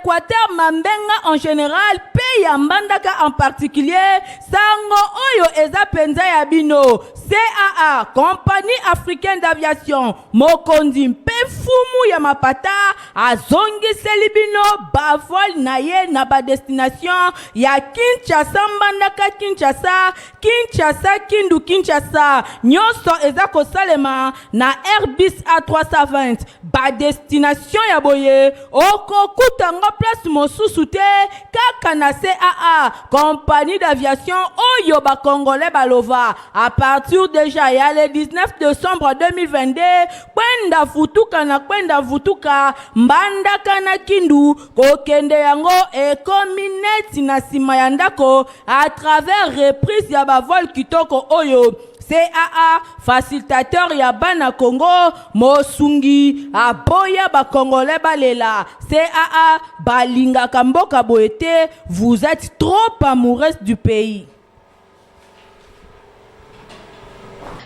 Equateur Mambenga en general mpe ya Mbandaka en particulier, sango oyo eza penza ya bino. CAA, Compagnie Africaine d'Aviation, mokonzi mpe mfumu ya mapata azongiseli bino ba vol na ye na ba destination ya Kinshasa Mbandaka Kinshasa, Kinshasa Kindu Kinshasa. Nyonso eza kosalema na Airbus A320. Ba destination ya boye okokuta ngo place mosusu te kaka na CAA, compagnie d'aviation oyo ba congolais balova. À partir déjà ya le 19 décembre 2022, kwenda vutuka na kwenda vutuka Mbandaka na Kindu kokende yango ekomi neti na sima ya ndako à travers reprise ya ba vol kitoko oyo CAA, facilitateur ya bana Congo, mosungi aboya ba congolais balela. CAA balingaka mboka boye te, vous êtes trop amoureuse du pays.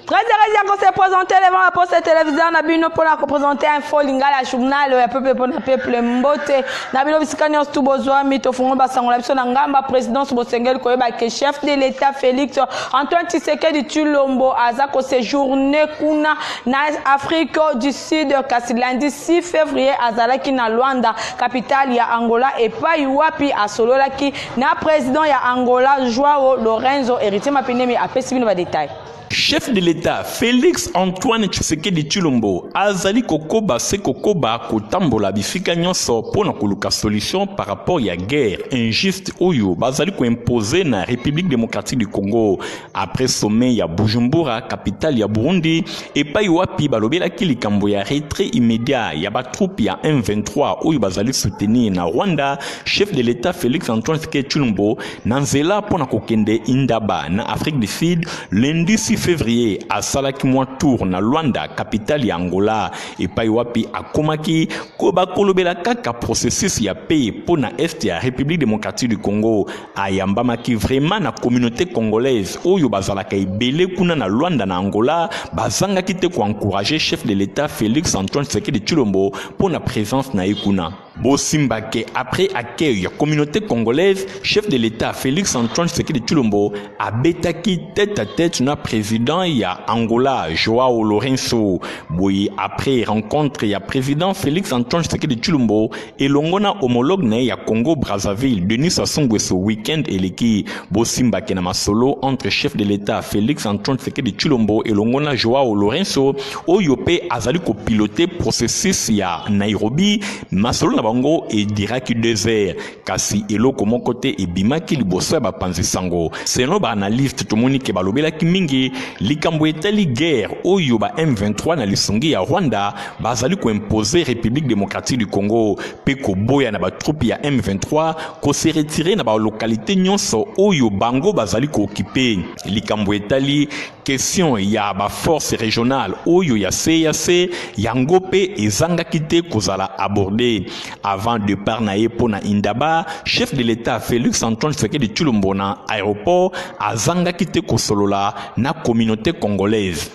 Très heureuse ya ko se présenter devant la poste téléviseur na bino mpona ko présenter info lingala journal ya peuple mpona peuple. Mbote na bino bisika nyonso tu bozwami. Tofungoli basango na biso na ngamba présidence. Bosengeli koyeba ke chef de l'État Félix Antoine Tshisekedi Tshilombo aza ko séjourner kuna na Afrique du Sud, kasi lundi 6 février azalaki na Luanda, capitale ya Angola, epai wapi asololaki na président ya Angola Joao Lorenzo. Héritier Mapinemi apesi bino ba détail. Chef de l'Etat Felix Antoine Tshisekedi Tshilombo azali kokoba se kokoba kotambola bisika nyonso mpo na koluka solution par rapport ya guerre injuste oyo bazali koimpose na République démocratique du Congo. Après sommet ya Bujumbura, capitale ya Burundi, epai wapi balobelaki likambo ya retrait immédiat ya ba troupes ya M23 oyo bazali soutenir na Rwanda, chef de l'Etat Felix Antoine Tshisekedi Tshilombo na nzela mpo na kokende Indaba na Afrique du Sud lundi 6 février asalaki mwa tour na Luanda, capitale ya Angola, epai wapi akomaki ko bakolobela kaka processus ya paix mpo na est ya République démocratique du Congo. Ayambamaki vraiment na communauté congolaise oyo bazalaka ebele kuna na Luanda na Angola, bazangaki te koencourager chef de l'État Félix Antoine Tshisekedi Tshilombo mpo na présence na ye kuna. Bosimba ke après accueil ya communauté congolaise, chef de l'État Félix Antoine Tshisekedi Tshilombo abetaki tête à tête na président ya Angola Joao Lourenço. Boye après rencontre ya président Félix Antoine Tshisekedi Tshilombo elongo na homologue na ye ya Congo Brazzaville Denis Sassou Nguesso week-end eleki, bosimba ke na masolo entre chef de l'État Félix Antoine Tshisekedi Tshilombo elongo na Joao Lourenço oyo pe azali kopilote processus ya Nairobi, masolo na bango ediraki 2 heures, kasi eloko moko te ebimaki liboso ya bapanzi sango. Selon ba analyste, tomoni ke balobelaki mingi likambo etali guerre oyo ba M23 na lisungi ya Rwanda bazali koimpose République démocratique du Congo pe koboya na ba troupe ya M23 ko se retirer na ba localité nyonso oyo bango bazali kookipe. Likambo etali question ya ba force régionale oyo ya CAC, yango pe ezangaki te kozala abordé. Avant départ na ye mpo na Indaba, chef de l'État Félix Antoine Tshisekedi Tshilombo na aéroport azangaki te kosolola na communauté congolaise.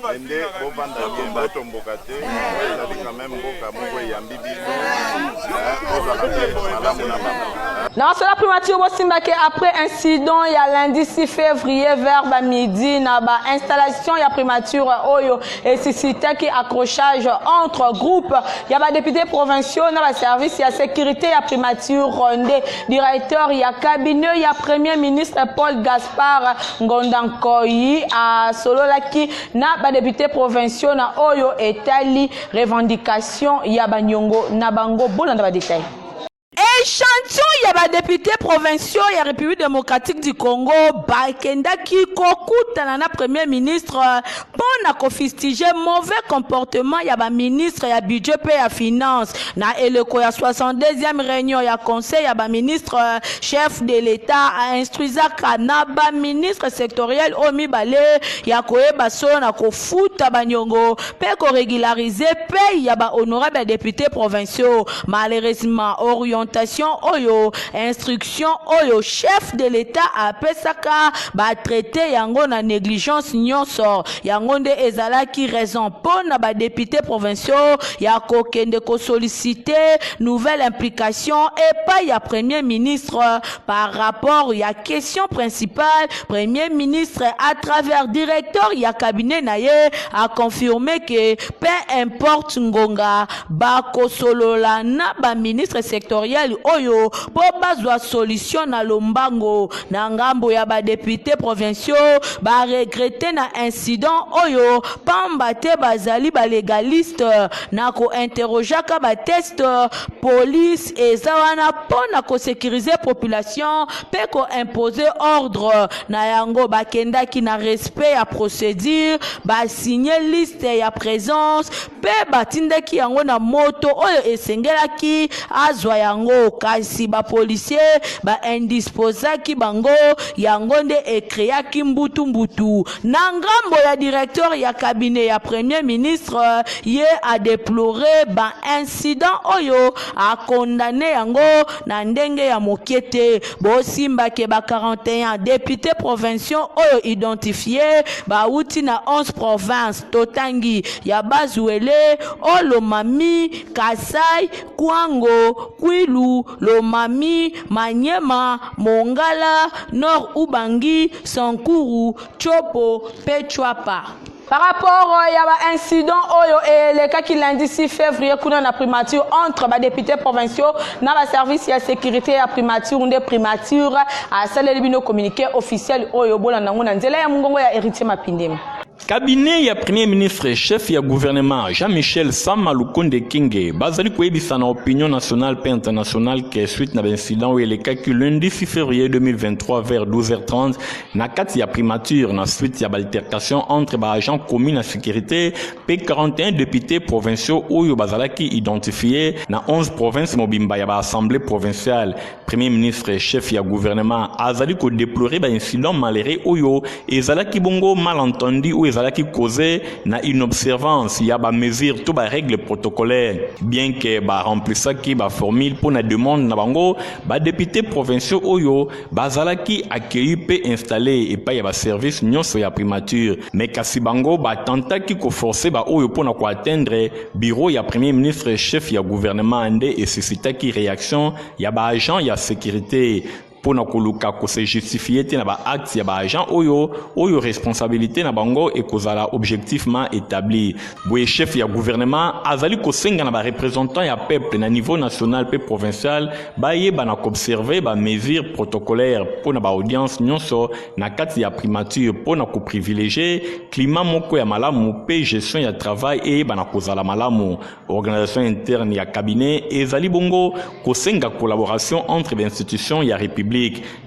Nde bovanda bien, botomboka te, ezali quand même mboka moko eyambi biso, bozala mpe malamu na bango. Na cela primature, bosimbaki après incident ya lundi 6 février vers ba midi na ba installation ya primature oyo esuscitaki accrochage entre groupe ya ba députés provinciaux na ba service ya sécurité ya primature. Nde directeur ya cabinet ya premier ministre Paul Gaspard Ngondankoyi asololaki na ba députés provinciaux na oyo etali revendication ya banyongo na bango. Bolanda ba détail. Échantillon ya ba députés provinciaux ya République démocratique du Congo bakendaki kokutana na premier ministre mpo na kofustiger mauvais comportement ya ba ministre ya budget mpe ya finance na eleko ya 62e réunion ya conseil ya ba ministre. Chef de l'État ainstruisaka na ba ministre sectoriel oyo mibale ya koyeba solo na kofuta baniongo mpe korégulariser paye ya ba honorable députés provinciaux. Malheureusement, orientation oyo, instruction oyo chef de l'État apesaka, batraité yango na na negligence nyonso. Yango nde ezalaki raison mpo na ba deputes provinciaux ya kokende ko solliciter nouvelle implication epai ya Premier ministre par rapport ya question principale. Premier ministre à travers directeur ya cabinet na ye a confirmer que peu importe ngonga, bakosolola na ba ministres sectoriels oyo mpo bazwa solution na lombango. Na ngambo ya ba deputes provinciaux, ba regretter na incident oyo pamba te bazali ba legalistes na ko interrogeaka ba textes. Police eza wana mpo na ko securiser population mpe ko imposer ordre. Na yango bakendaki na respect ya procedure, ba signer liste ya presence mpe batindaki yango na moto oyo esengelaki azwa yango, kasi ba policiers ba indisposaki bango, yango nde e creaki mbutu mbutu. Na ngambo ya directeur ya cabinet ya Premier ministre, ye a deplorer ba incidents oyo, a condamner yango na ndenge ya moke te. Bosimba ke ba 41 deputes provinciaux oyo identifies bawuti na 11 provinces. Totangi ya Bas-Uele, Haut-Lomami, Kasai, Kwango, Kwilu, Lomami, Maniema, Mongala, Nord Ubangi, Sankuru, Tshopo mpe Tshuapa. Par rapport ya ba incident oyo elekaki lundi 6 février kuna na primature entre ba députés provinciaux na ba service ya sécurité ya primature, nde primature asaleli bino communiqué officiel oyo bolanda yango na nzela ya mongongo ya Héritier Mapindema. Cabinet ya Premier ministre, chef ya gouvernement Jean-Michel Sama Lukonde Kinge, bazali koyebisa na opinion nationale mpe internationale ke suite na baincident oyo elekaki lundi 6 février 2023 vers 12h30 na kati ya primature, na suite ya baaltercation entre baagent commis na sécurité mpe 41 députés provinciaux oyo bazalaki identifié na 11 provinces mobimba ya baassemblée provinciale, Premier ministre, chef ya gouvernement azali kodéplorer baincident malheureux oyo ezalaki bongo malentendu oyo ezalaki causé na inobservance ya bamesure to barègle protocolaire. Bien ke baremplisaki baformule mpo na demande na bango, badéputé provinciaux oyo bazalaki accueilli mpe installé epai ya baservice nyonso ya primature, mais kasi bango batentaki koforcer baoyo mpo na koatteindre bureau ya Premier ministre, chef ya gouvernement, nde esuscitaki réaction ya baagent ya sécurité. Mpo na koluka kose justifier te na baacte ya baagent oyo responsabilité na bango ekozala objectivement établi, boye chef ya gouvernement azali kosenga na bareprésentant ya peuple na niveau national mpe provincial bayeba na koobserver bamesure protocolaire mpo na baaudience nyonso na kati ya primature, mpo na koprivilégier climat moko ya malamu mpe gestion ya travail eyeba na kozala malamu. Organisation interne ya cabinet ezali bongo kosenga collaboration entre bainstitution ya République.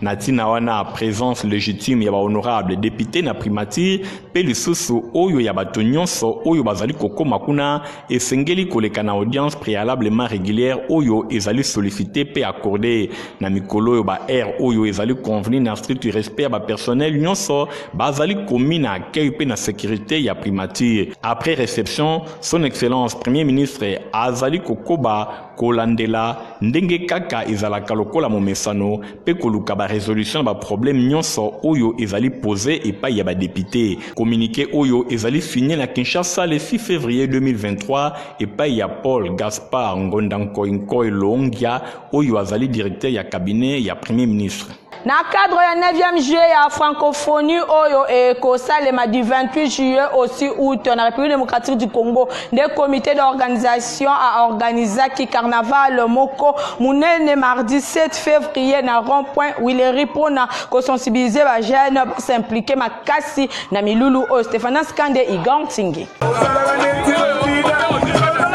Na ntina wana, présence légitime ya bahonorable député na primature mpe lisusu oyo ya bato nyonso oyo bazali kokóma kuna esengeli koleka na audience préalablement régulière oyo ezali sollicité mpe accordé na mikolo oyo baheure oyo ezali convenu, na strict respect ya bapersonnel nyonso bazali komi na accueil mpe na sécurité ya primature. Après réception, Son Excellence Premier ministre azali kokoba kolandela ndenge kaka ezalaka lokola momesano mpe koluka barésolution na baproblème nyonso oyo ezali posé epai ya badéputé. Communiqué oyo ezali signé na Kinshasa le 6 février 2023 epai ya Paul Gaspard Ngondankoinkoi Longia, oyo azali directeur ya cabinet ya Premier ministre. Na cadre ya 9e Jeux ya Francophonie oyo ekosalema du 28 juillet au 6 août na République démocratique du Congo, nde comité d'organisation aorganizaki carnaval moko monene mardi 7 février na rond point Huileries mpona kosensibiliser bajeune bas'impliquer makasi na milulu oyo. Stéphanas Kande Igan Ntingi.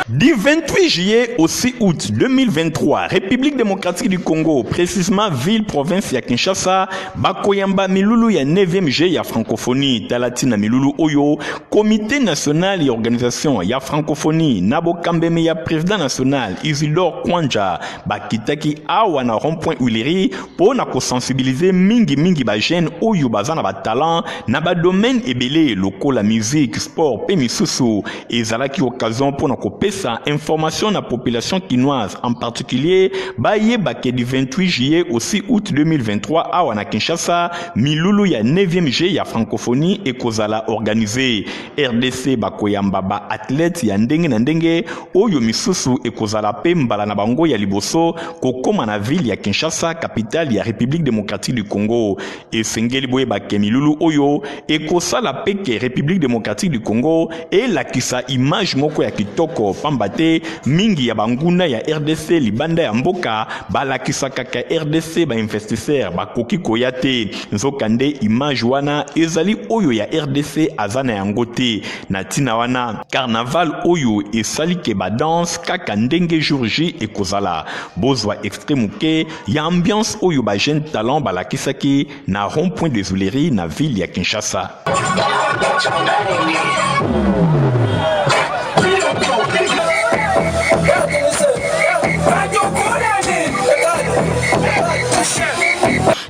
Du 28 juillet au 6 août 2023, République démocratique du Congo, précisément ville province ya Kinshasa, bakoyamba milulu ya 9e Jeux ya Francophonie. Talati na milulu oyo, Comité national ya organisation ya Francophonie na bokambemi ya président national Isidore Kwanja bakitaki awa na rond-point Huileries mpo na kosensibiliser mingi mingi bajeune oyo baza na batalent na badomaine ebele lokola musique, sport mpe misusu. Ezalaki occasion mpo na kopesa Kopesa information na population kinoise en particulier bayeba ke du 28 juillet au 6 août 2023 awa na Kinshasa milulu ya 9e jeux ya francophonie ekozala organise. RDC bakoyamba ba athlètes ya ndenge na ndenge oyo misusu ekozala pe mbala na bango ya liboso kokoma na ville ya Kinshasa, capitale ya République démocratique du Congo. Esengeli boyeba ke milulu oyo ekosala pe ke Republique democratique du Congo elakisa image moko ya kitoko, pamba te mingi ya banguna ya rdc libanda ya mboka balakisaka ke rdc ba investisseurs bakoki koya te, nzokande image wana ezali oyo ya rdc aza na yango te. Na tina wana, carnaval oyo esali ke ba danse kaka ndenge jour J ekozala. Bozwa extrait moke ya ambiance oyo ba jeunes talents balakisaki na rond-point des Huileries na ville ya Kinshasa.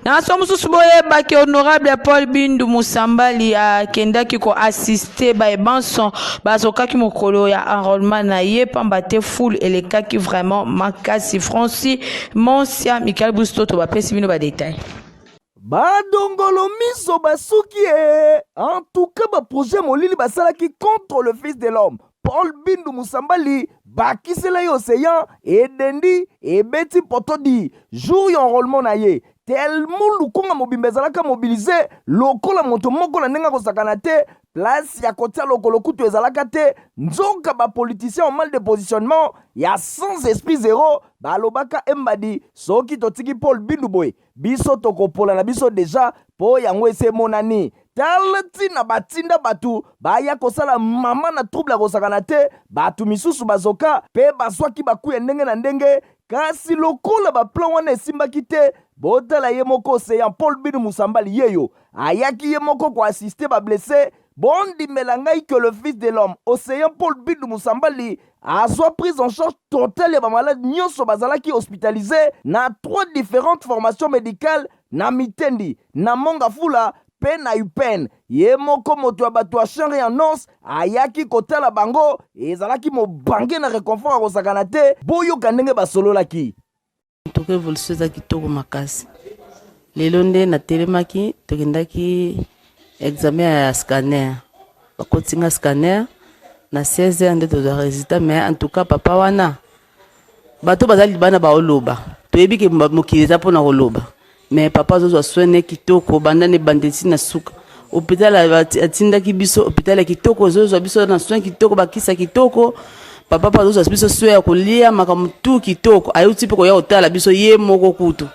Na maso mosusu boyebaki honorable Paul Bindu Musambali akendaki koassiste baye banso bazokaki mokolo ya enrôlement na ye pamba te foule elekaki vraiment makasi. Francis Monsia, Michael Bustoto bapesi bino ba detail. Badongolo miso basuki e en tout cas ba projet molili basalaki contre le fils de l'homme Paul Bindu Musambali bakisela ye ocean edendi ebeti poto di jour ya enrôlement na ye tellement lukonga mobimba ezalaka mobilise lokola moto moko na ndenge akosakana te place ya kotia lokolo kutu ezalaka te nzoka ba politiciens en mal de positionnement ya sans esprit zero balobaka embadi soki totiki Paul Bindu boye biso tokopola na biso deja po yango esi emonani tala ntina batinda bato baya kosala mama na trouble ya kosakana te bato misusu bazoka pe bazwaki baku ya ndenge na ndenge kasi lokola baplan wana esimbaki te botala ye moko Ocean Paul Bindu Musambali yeyo ayaki ye moko koassiste bablesse bondimela ngai que le fils de l'homme Ocean Paul Bindu Musambali azwa prise en charge totale ya bamalade nyonso bazalaki hospitalisé na trois différentes formations médicales na Mitendi, na Mongafula mpe na UPN. Ye moko moto ya bato ya chair et en os ayaki kotala bango, ezalaki mobange na réconfort ya kosakana te. Boyoka ndenge basololaki. En tout cas evolution eza kitoko makasi. Lelo nde natelemaki tokendaki examen ya scanner, bakotisi nga scanner na 16 heures nde tozwa resultat. Mais en tout cas papa wana bato baza libanda baoloba, toyebi ke mokili eza mpona koloba, mais papa azozwa soin ne kitoko banda ne bandeti na suka. Hôpital atindaki biso hôpital ya kitoko, ozozwa biso na soin kitoko, bakisa kitoko, papa mpe azozwa biso soin ya kolia makambo tu kitoko, ayuti mpe koya kotala biso ye moko kutu.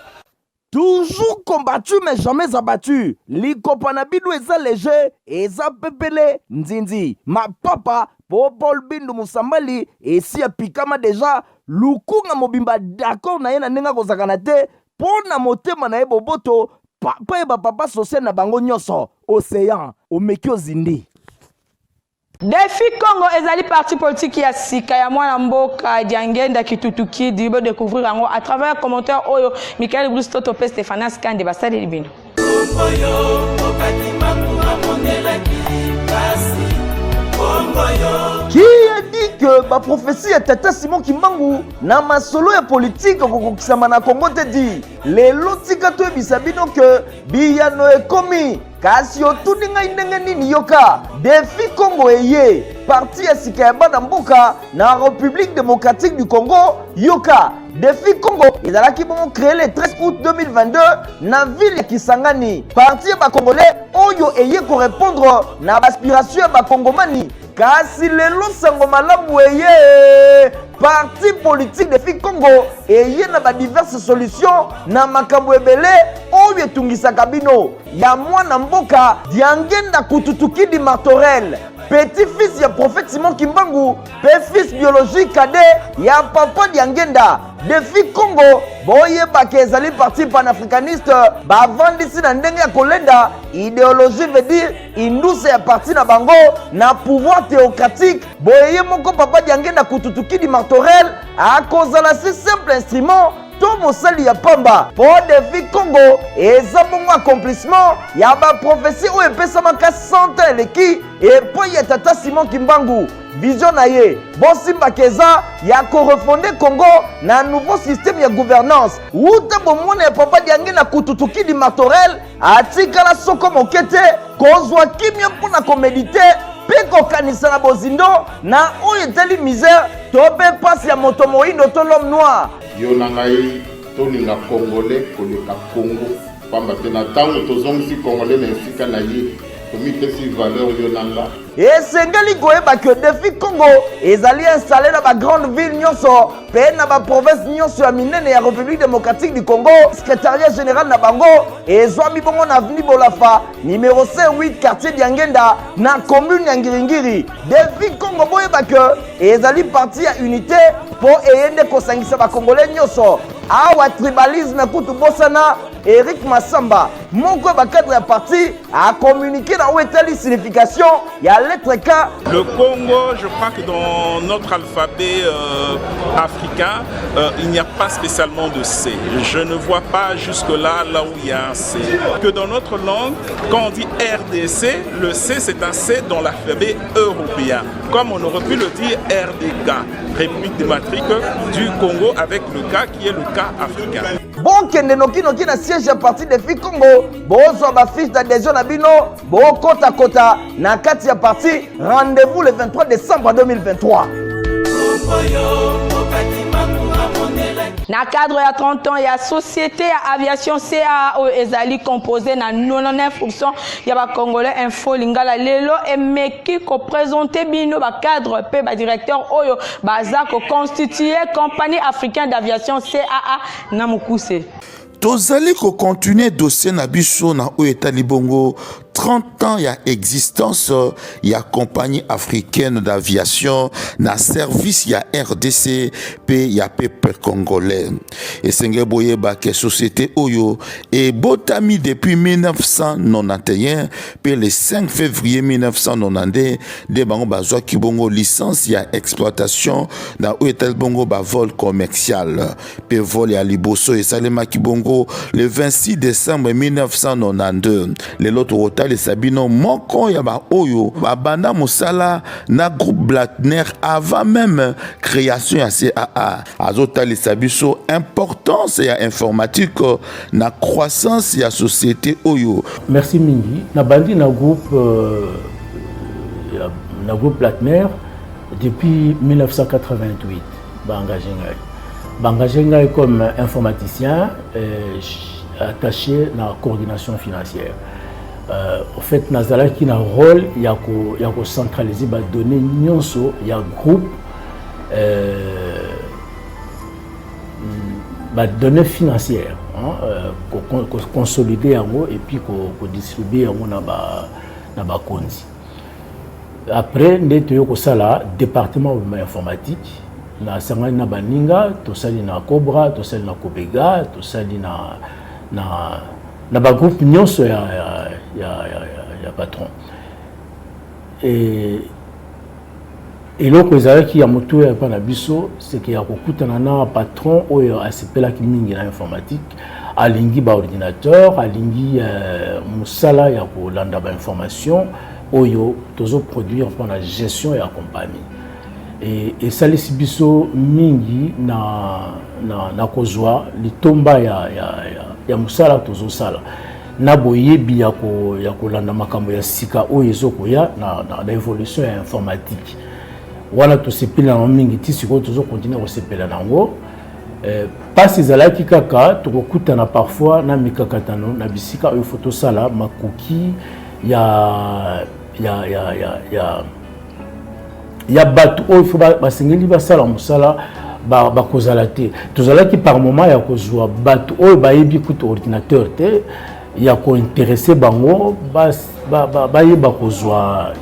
Toujours combattu mais jamais abattu. Likopa na bino eza léger, eza pepele, nzinzi, mapapa, po Paul Bindu Musambali esi apikama deja, lukunga mobimba d'accord na ye na ndenge akozakana te, po na motema na ye boboto, papa ye ba papa social na bango nyonso, océan, omeki ozindi. Defi Congo ezali parti politique ya sika ya mwana mboka Diangenda Kitutukidi. Bo découvrir yango à travers commentaire oyo Michael Bruce Toto pe Stéphanas Kande basaleli bino. Qui a dit que ba prophétie ya Tata Simon Kimbangu na masolo ya politique kokokisama na Congo te di lelo tika toyebisa bino que biyano ekomi kasi otuni ngai ndenge nini yoka Defi Congo eye parti ya sika ya bana mboka na République démocratique du Congo yoka Defi Congo ezalaki bongo créé le 13 août 2022 na ville ya Kisangani parti ya bakongolais oyo eye korépondre na baaspiration ya bakongomani kasi lelo sango malamu eye parti politique Defi Congo eye na ba diverses solutions na makambo ebele oyo etungisaka bino ya mwana mboka Diangenda Kututukidi Martorel petit-fils ya prophète Simon Kimbangu pe fils biologique cadet ya papa Diangenda. Defi Congo boyebaka ezali parti panafricaniste bavandisi na ndenge ya kolenda idéologie veut dire indusa ya parti na bango na pouvoir théocratique boye ye moko papa Diangenda Kututukidi Martorel akozala si simple instrument. to mosali ya pamba. Mpo Defi Congo eza bongo accomplissement ya baprofesi oyo epesamaka 100 ans eleki epai ya tata Simon Kimbangu. Vision na ye bosimbaka eza ya korefonde Congo na nouveau système ya gouvernance. Wuta bomwana ya papa Diange na Kututukidi Martorel atikala soko moke te kozwa kimia mpo na komedite mpe kokanisa na bozindo na oyo etali misère to mpe mpasi ya moto moindo to l'homme noir. Yo na ngai tolinga Congolais koleka Congo, pamba te na ntango tozongisi Congolais na esika na ye, tomipesi valeur yo na nga. Esengeli koyeba que Defi Congo ezali installe na ba grande ville nyonso mpe na ba province nyonso ya minene ya République démocratique du Congo. Secrétariat général na bango ezwami bongo na avenue Bolafa numéro C8 quartier Diangenda na commune ya Ngiringiri. Defi Congo boyeba que ezali parti ya unité mpo eye nde kosangisa ba Congolais nyonso. Awa tribalisme kutu bosana. Eric Massamba moko ya ba cadre ya parti a communiqué na oyo etali signification ya lettre K. Le Congo, je crois que dans notre alphabet africain, il n'y a pas spécialement de C. Je ne vois pas jusque-là, là où il y a un C. Que dans notre langue, quand on dit RDC, le C c'est un C dans l'alphabet européen. Comme on aurait pu le dire RDK, République démocratique du Congo, avec le K qui est le K africain. Bokende nokinoki na siège ya parti Defi Congo, bozwa ba fiche d'adhésion na bino, bokotakota na kati ya parti. Rendez-vous le 23 décembre 2023. Na cadre ya 30 ans ya société ya aviation CAA oyo ezali composé na 99% ya ba Congolais, Info Lingala lelo emeki ko présenter bino ba cadre pe ba directeur oyo baza ko constituer compagnie africaine d'aviation CAA na mokuse. Tozali ko continuer dossier na biso na oyo etali bongo 30 ans ya existence ya compagnie africaine d'aviation na service ya RDC pe ya peuple congolais. Esengeli boyeba ke société oyo ebotami depuis 1991 pe le 5 février 1992 nde bango bazwaki bongo licence ya exploitation na oyo etali bongo ba vol commercial. Pe vol ya liboso esalemaki bongo le 26 décembre 1992. Lelo tokotalisa bino moko ya ba oyo babanda mosala na groupe Blattner avant même création ya CAA. Azotalisa biso importance ya informatique na croissance ya société oyo. Merci mingi. Nabandi na groupe Blattner depuis 1988. Ba engagé ngai. Ba engagé ngai comme informaticien attaché na coordination financière. Au fait, nazalaki na rôle ya ko, ya ko centraliser ba données nyonso ya groupe, ba données financières, hein, ko, ko consolider yango et puis ko, ko distribuer yango na ba, na ba konzi. Après nde toyo kosala département informatique na sangani na baninga, tosali na Cobra, tosali na Kobega, tosali na, na, na ba groupe nyonso ya, ya, ya, ya, ya, ya patron. Et eloko ezalaki ya motuya epai na biso, c'est que ya kokutana na patron oyo asepelaki mingi na informatique, alingi ba ordinateur, alingi mosala ya kolanda ba information oyo tozo produire mpona gestion ya compagnie. Et esalisi biso mingi na kozwa litomba ya mosala tozosala na boyebi ya kolanda makambo ya sika oyo ezokoya na évolution ya informatique. Wana tosepeli nango mingi ti sikoyo tozokontinue kosepela nango. Pasi ezalaki kaka tokokutana parfois na mikakatano na bisika oyo fo tosala makoki ya bato oyo fo basengeli basala mosala bakozala te. Tozalaki par moment ya kozwa bato oyo bayebi kutu ordinateur te, ya kointeresse bango bayeba kozwa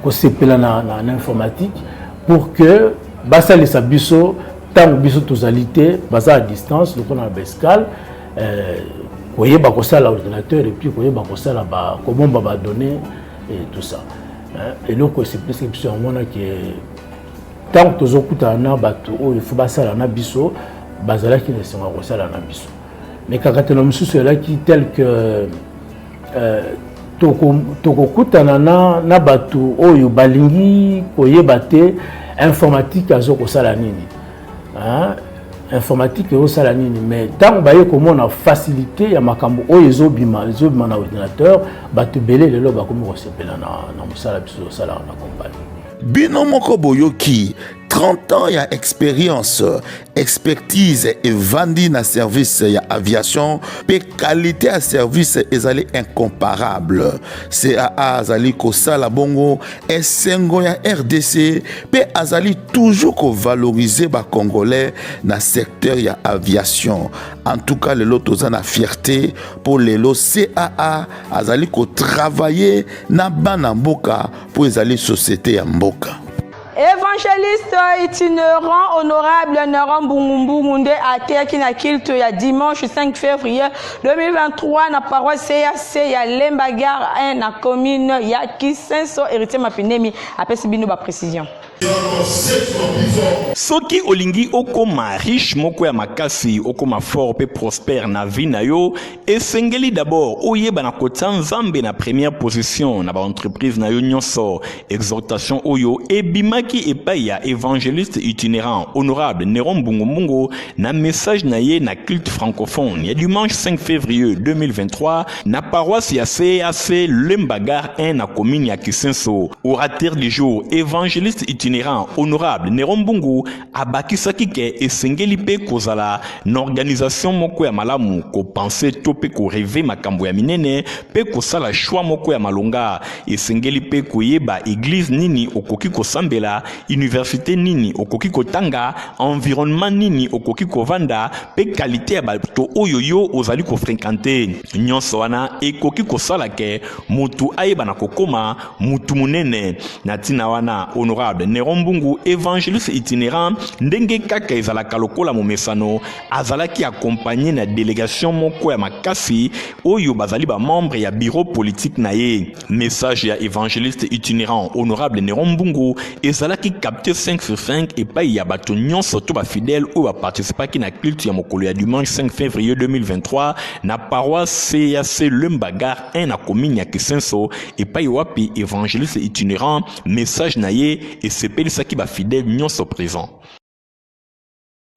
kosepela na informatique pour que basalisa biso ntango biso tozali te, baza à distance lokola na baescale, koyeba kosala ordinateur et puis koyeba kosala kobomba ba données et tout ça. Eloko esepelisi biso yango wana ke ntango tozokutana na bato oyo fo basala na biso, Bazalaki na esengo ya kosala na biso. Mikakatano mosusu elaki tel que euh, tokokutana na, na bato oyo balingi koyeba te informatique azo kosala nini, hein? Informatique ezosala nini? Mais ntango baye komona facilité ya makambo oyo ezobima ezobima na ordinateur, bato ebele lelo bakomi kosepela na, na mosala biso tosalaka na kompani. Bino moko boyoki 30 ans ya experience, expertise evandi na service ya aviation mpe qualité ya service ezali incomparable. CAA azali kosala bongo esengo ya RDC mpe azali toujours kovaloriser bacongolais na secteur ya aviation. En tout cas, lelo toza na fierté mpo lelo CAA azali kotravailler na bana mboka mpo ezali société ya mboka. Évangéliste itinérant honorable Neron Mbungumbungu nde ateyaki na culte ya dimanche 5 février 2023 na paroisse CAC ya Lemba Gare 1 na commune ya Kisenso. Héritier Mapinemi apesi bino ba précision. Soki olingi okoma riche moko ya makasi, okoma fort mpe prospère na vie na yo, esengeli d'abord oyeba na kotia Nzambe na première position na baentreprise na yo nyonso. Exhortation oyo ebimaki epai ya évangéliste itinérant honorable Neron Mbungumbungu na message na ye na culte francophone ya dimanche 5 février 2023 na paroisse ya CAC Lemba Gare 1 na commune ya Kisenso. Orateur du jour, évangéliste itinérant honorable Neron Mbungu, abakisaki ke esengeli mpe kozala na organisation moko ya malamu, kopenser to mpe korêver makambo ya minene mpe kosala choix moko ya malonga. Esengeli mpe koyeba église nini okoki kosambela, université nini okoki kotanga, environnement nini okoki kovanda mpe qualité ya bato oyo yo ozali kofréquenter. Nyonso wana ekoki kosala ke motu ayeba na kokóma mutu monene. Na ntina wana, honorable Neron Mbungu, évangéliste itinérant, ndenge kaka ezalaka lokola momesano, azalaki accompagné na délégation moko ya makasi oyo bazali bamembre ya bureau politique na ye. Message ya évangéliste itinérant honorable Neron Mbungu ezalaki capté 5 sur 5 epai ya bato nyonso to bafidèle oyo baparticipaki na culte ya mokolo ya dimanche 5 février 2023 na paroisse CAC Lemba Gare 1 na commune ya Kisenso, epai wapi évangéliste itinérant message na ye esepelisaki bafidèle nyonso présent.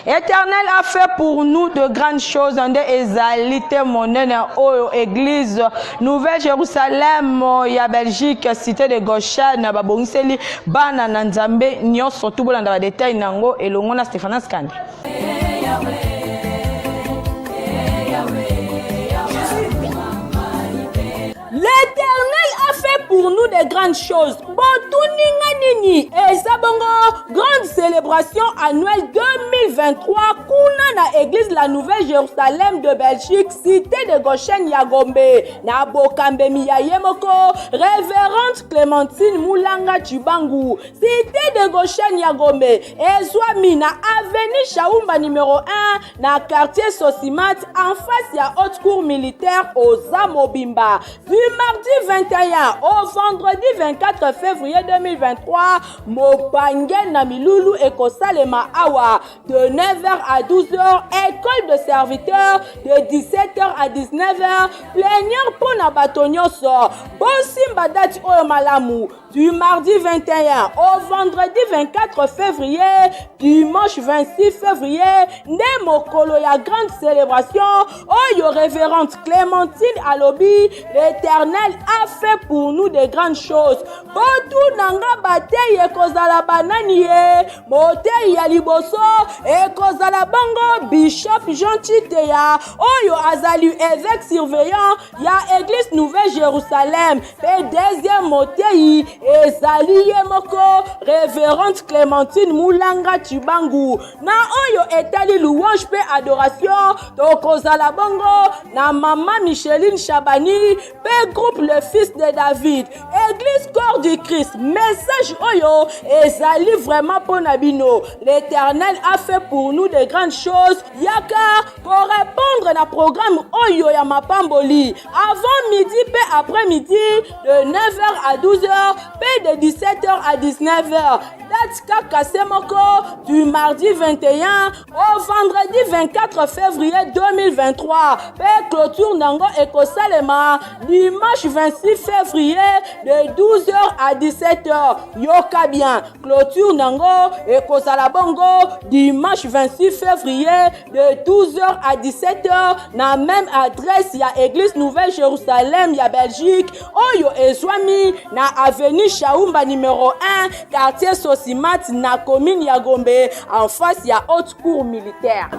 Éternel a fait pour nous de grandes choses nde ezali te monene oyo église Nouvelle Jérusalem ya Belgique, cité de Goshen, babongiseli bana na Nzambe nyonso. Tu bolanda badétail nango elongo na Stéphanas Kande. L'Éternel a fait pour nous de grandes choses. Botuninga nini? Eza bongo grande célébration annuelle 2023 kuna na église La Nouvelle Jérusalem de Belgique, cité de Goshen ya Gombe. Na bokambemi ya ye moko Révérende Clémentine Mulanga Chibangu. Cité de Goshen ya Gombe ezwami na avenue Shaumba numéro 1 na quartier Sosimat, en face ya haute cour militaire oza mobimba. Du mardi 21 au vendredi 24 février 2023, mobange na milulu ekosalema awa de 9h à 12h, école de serviteurs de 17h à 19h, plénière mpo na bato nyonso. Bosimba date oyo malamu: du mardi 21 au vendredi 24 février. Dimanche 26 février nde mokolo ya grande célébration oyo révérende Clémentine alobi: "L'Éternel a fait pour nous de grandes choses." Botuna nga, batei ekozala banani? Ye motei ya liboso ekozala bongo Bishop Jean Chiteya oyo azali évêque surveillant ya église Nouvelle Jérusalem, mpe deuxième motei ezali ye moko révérende Clémentine Mulanga Chibangu. Na oyo etali louange mpe adoration, tokozala bongo na mama Micheline Chabani mpe groupe Le Fils de David, église Corps du Christ. Message oyo ezali vraiment mpo na bino. L'Éternel a fait pour nous de grandes choses. Yaka korépondre na programme oyo ya mapamboli avant midi mpe après midi, de 9h à 12h mpe de 17h à 19h. Date kaka se moko du mardi 21 au vendredi 24 février 2023 mpe clôture nango ekosalema dimanche 26 février de 12h à 17h. Yoka bien, clôture nango ekozala bongo dimanche 26 février de 12h à 17h na même adresse ya église Nouvelle Jérusalem ya Belgique oyo ezwami na avenue Shaumba numéro 1, quartier Sosimat, na commune ya Gombe, en face ya haute cour militaire.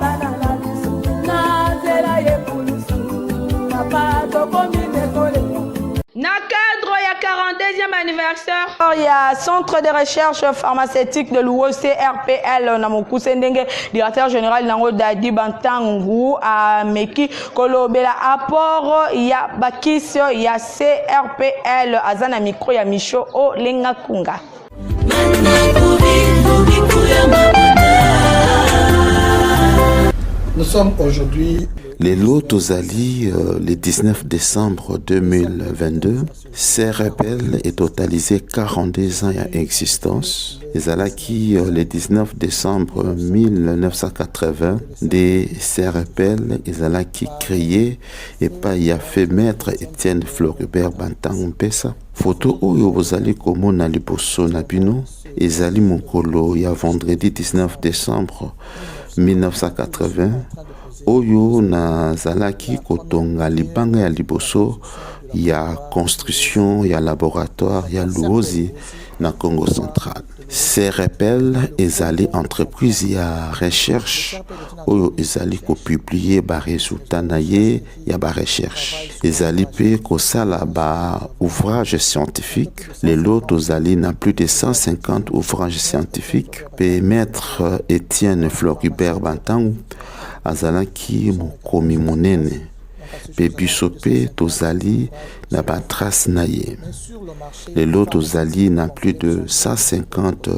Na cadre ya 42e anniversaire ya Centre de recherche pharmaceutique de Luo, CRPL na mokuse, ndenge directeur général nango Dadi Bantangu ameki kolobela apport ya bakisi ya CRPL, aza na micro ya Micho Olenga Kunga. Nous sommes aujourd'hui Lelo tozali le 19 décembre 2022. CRPL est totalisé 42 ans ya existence. Ezalaki le 19 décembre 1980 nde CRPL ezalaki créé epai ya fait maître Etienne Floribert Bantango Mpesa. Foto oyo bozali komona liboso na bino ezali mokolo ya vendredi 19 décembre 1980 oyo nazalaki kotonga libanga ya liboso ya construction ya laboratoire ya Luozi na Congo Central. CRPL ezali entreprise ya recherche oyo ezali kopublier baresultat na ye ya barecherche, ezali mpe kosala ba ouvrage scientifique. Lelo tozali na plus de 150 ouvrages scientifiques, mpe maître Etienne Floribert Bantangu azalaki mokomi monene, mpe biso mpe tozali na batrace na ye. Lelo tozali na plus de 150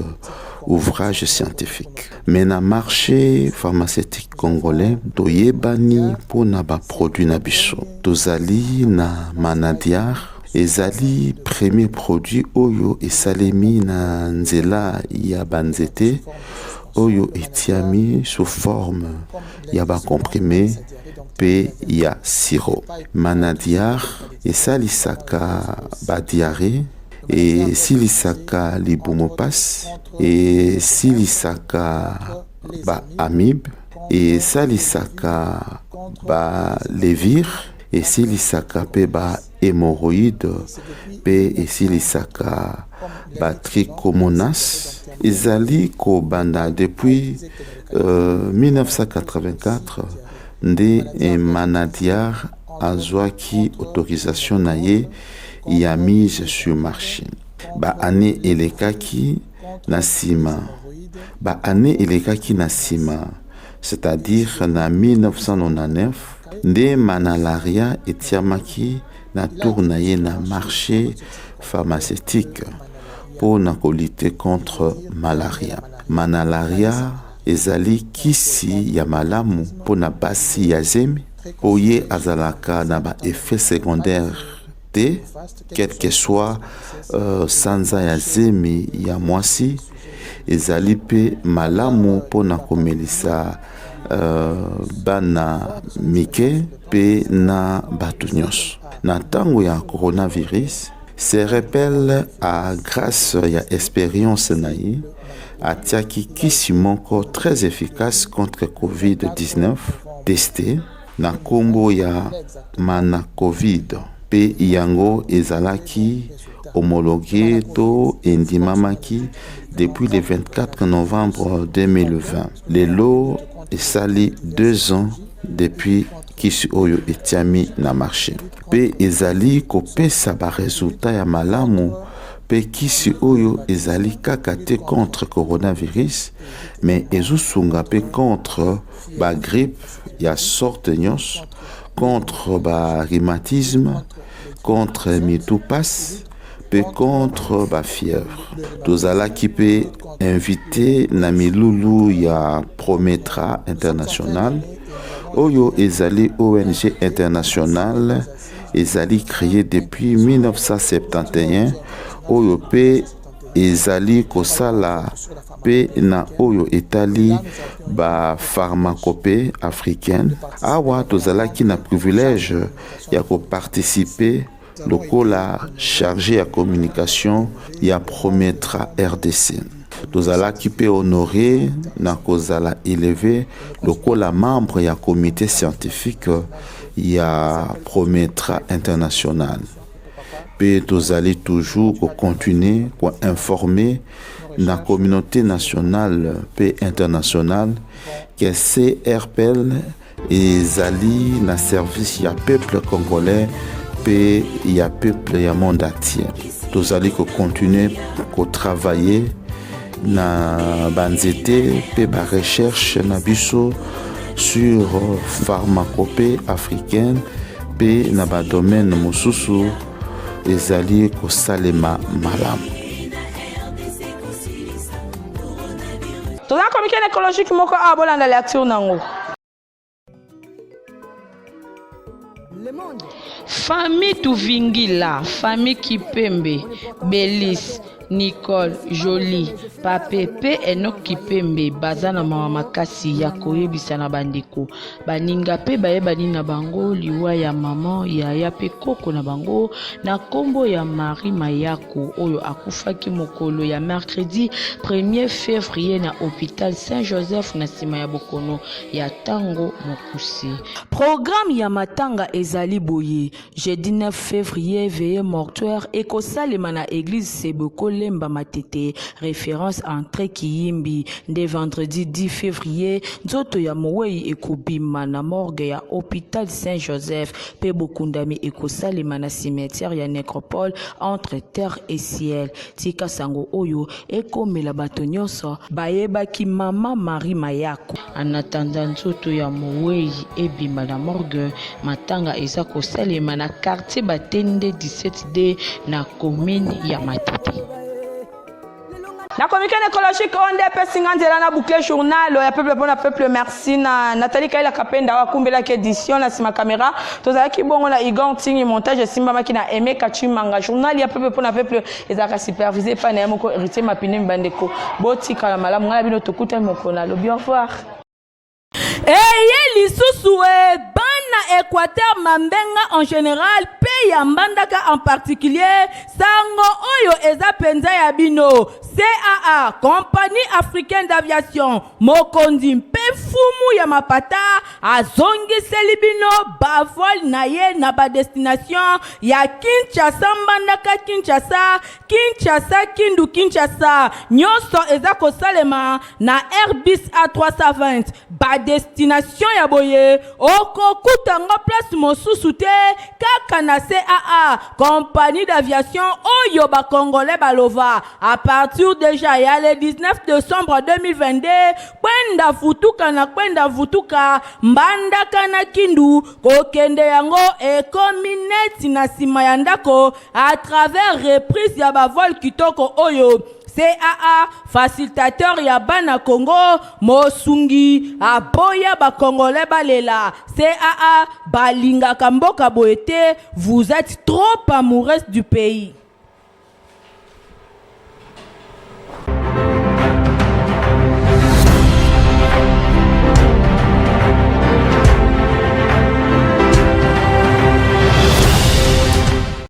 ouvrages scientifiques, mais na marché pharmaceutique congolais toyebani mpona baproduit na biso. Tozali na Manadiar, ezali premier produit oyo esalemi na nzela ya banzete oyo etiami sous forme ya bacomprimé mpe ya sirop. Manadiar esalisaka badiarrhée, esilisaka libumu pasi, esilisaka baamibe, esalisaka balevure, esilisaka mpe bahémorroïde, mpe esilisaka batrichomonas. Ezali kobanda depuis 1984 nde Manadiar azwaki autorisation na ye ya mise sur marché. Baannée elekaki na nsima, baannée elekaki na nsima, c'est-à-dire na 1999 nde Manalaria etiamaki na tour na ye na marché pharmaceutique mpo na kolutter contre malaria. Manalaria ezali kisi ya malamu mpo na basi ya zemi, mpo ye azalaka na baeffet secondaire te, quel que soit sanza ya zemi ya mwasi. Ezali mpe malamu mpona komelisa bana mike mpe na bato nyonso. Na ntango ya coronavirus, CRPL, à grâce ya expérience na ye, atiaki kisi moko très efficace contre COVID-19 testé na nkombo ya Manacovid, mpe yango ezalaki homologué to endimamaki depuis le 24 novembre 2020. Lelo esali 2 ans depuis kisi oyo etiami na marché, mpe ezali kopesa baresultat ya malamu. Mpe kisi oyo ezali kaka te contre coronavirus, mais ezosunga mpe contre bagrippe ya sorte nyonso, contre barhumatisme, contre mitu pasi mpe contre bafièvre. Tozalaki mpe invité na milulu ya Prometra International, oyo ezali ONG internationale ezali créé depuis 1971, oyo mpe Ezali kosala mpe na oyo etali ba pharmacopee africaine. Awa tozalaki na privilège ya ko participer lokola charge ya communication ya Prometra rdc. Tozalaki mpe honore na kozala eleve lokola membre ya comite scientifique ya Prometra international. Mpe tozali toujours ko continuer ko informer na communaute nationale mpe internationale que CRPL ezali na service ya peuple congolais mpe ya peuple ya monde entier. Tozali ko continuer ko travailler na banzete mpe ba recherche na biso sur pharmacopée africaine mpe na ba domaine mosusu ezali kosalema malamu. Toza communiqué écologique moko awa, bolanda lecture nango. Famille Tuvingila, famille Kipembe, Belis, Nicole, Jolie, Pape pe Enoch Kipembe baza na mawa makasi ya koyebisa na bandeko, baninga pe bayebani na bango liwa ya maman, yaya pe koko na bango na kombo ya Marie Mayako oyo akufaki mokolo ya mercredi 1er fevrier na hopital Saint Joseph na sima ya bokono ya tango mokuse. Programme ya matanga ezali boye, jeudi 9 fevrier, veillée mortuaire ekosalema na eglise Sebeko Lemba Matete, reference entrée Kiyimbi. Nde vendredi 10 fevrier, nzoto ya moweyi ekobima na morgue ya hopital Saint Joseph pe bokundami ekosalema na cimetière ya necropole entre terre et ciel. Tika sango oyo ekomela bato nyonso bayebaki mama Marie Mayako. En attendant nzoto ya moweyi ebima na morgue, matanga eza kosalema na quartier Batende 17D na commune ya Matete. Na communiqué écologique oyo nde epesi nga nzela na boucle journal ya peuple mpo na peuple. Merci na Nathalie Kaila Kapenda oyo akumbelaki édition na nsima caméra. Tozalaki bongo na Igor Ntingi, montage esimbamaki na Aimé Kachimanga. Journal ya peuple mpo na peuple ezalaka supervisé epai na ye moko Héritier Mapine. Bandeko, botikala malamu, ngai na bino tokutani mokolo na lobi. Au revoir. Eye lisusu e bana Equateur Mambenga en general pe ya Mbandaka en particulier, sango oyo eza penza ya bino. CAA, Compagnie Africaine d'Aviation, mokonzi mpe mfumu ya mapata azongiseli bino ba vol na ye na ba destination ya Kinshasa Mbandaka Kinshasa, Kinshasa Kindu Kinshasa, nyonso eza kosalema na Airbus A320. Ba destination ya boye okokuta yango place mosusu te kaka na CAA, compagnie d'aviation oyo ba congolais balova à partir dejà ya le 19 decembre 2022. Kwenda vutuka na kwenda vutuka Mbandaka na Kindu, kokende yango ekomi neti na sima ya ndako à travers reprise ya ba vol kitoko oyo. CAA, facilitateur ya bana Congo, mosungi aboya ba congolais balela. CAA balingaka mboka boye te, vous etes trop amoureuse du pays.